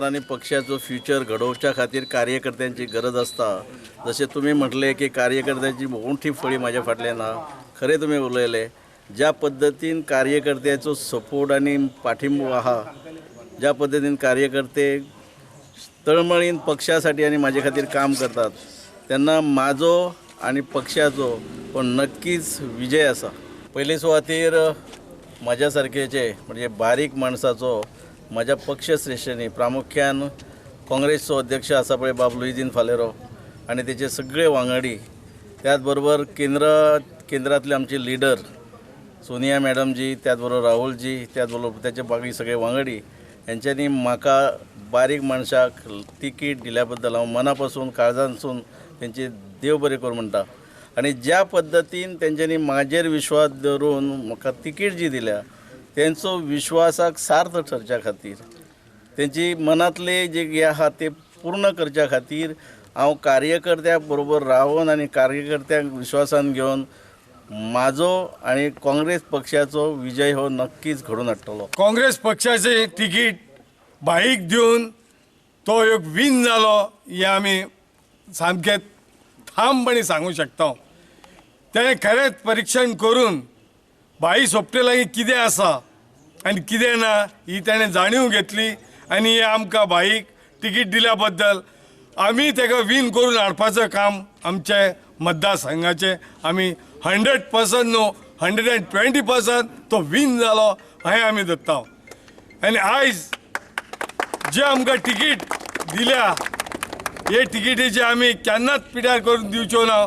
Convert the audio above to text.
आनी पक्षाचो फ्युचर घडोवच्या खातीर कार्यकर्त्यांची गरज आसता. जशें तुमी म्हटलें की कार्यकर्त्यांची मोठी फळी म्हाज्या फाटल्यान आहा, खरें तुमी उलयले. ज्या पद्दतीन कार्यकर्त्याचो सपोर्ट आनी पाठिंबो आहा, ज्या पद्दतीन कार्यकर्ते तळमळीन पक्षासाठी आनी म्हाजे खातीर काम करतात, तेन्ना म्हाजो आनी पक्षाचो हो नक्कीच विजय आसा. पयले सुवातेर म्हाज्या सारकेचे म्हणजे बारीक माणसाचो म्हाज्या पक्षश्रेश्ठींनी, प्रामुख्यान काँग्रेसचो अध्यक्ष आसा पळय बाब लुईझीन फालेरो आनी तेचे सगळे वांगडी, त्याच बरोबर केंद्रातले आमचे लिडर सोनिया मॅडमजी, त्याच बरोबर राहुलजी, त्याच बरोबर त्याचे बाकी सगळे वांगडी, हेंच्यांनी म्हाका बारीक मनशाक तिकीट दिल्या बद्दल हांव मना पासून काळजांतसून तेंचे देव बरें करूं म्हणटा. आनी ज्या पद्दतीन तेंच्यांनी म्हाजेर विश्वास दवरून म्हाका तिकीट जी दिल्या तेंचो विश्वासाक सार्थ ठरच्या खातीर, तेंची मनांतले जे हें आहा ते पूर्ण करच्या खातीर हांव कार्यकर्त्या बरोबर रावन आनी कार्यकर्त्यांक विश्वासान घेवन म्हाजो आनी काँग्रेस पक्षाचो विजय हो नक्कीच घडोवन हाडटलो. काँग्रेस पक्षाचे तिकीट बाईक दिवन तो एक विन जालो हें आमी सामकें ठामपणी सांगूंक शकता. तेणें खरेंच परिक्षण करून बाई सोपटे लागीं कितें आसा आनी कितें ना ही तेणें जाणीव घेतली आनी हे आमकां बाईक तिकीट दिल्या बद्दल आमी ताका वीन करून हाडपाचें काम आमचे मतदारसंघाचें आमी 100% न्हू 120% तो वीन जालो हें आमी धरता. आनी आयज जे आमकां तिकीट दिल्या हे तिकिटीचे आमी केन्नाच पिड्यार करून दिवच्यो ना.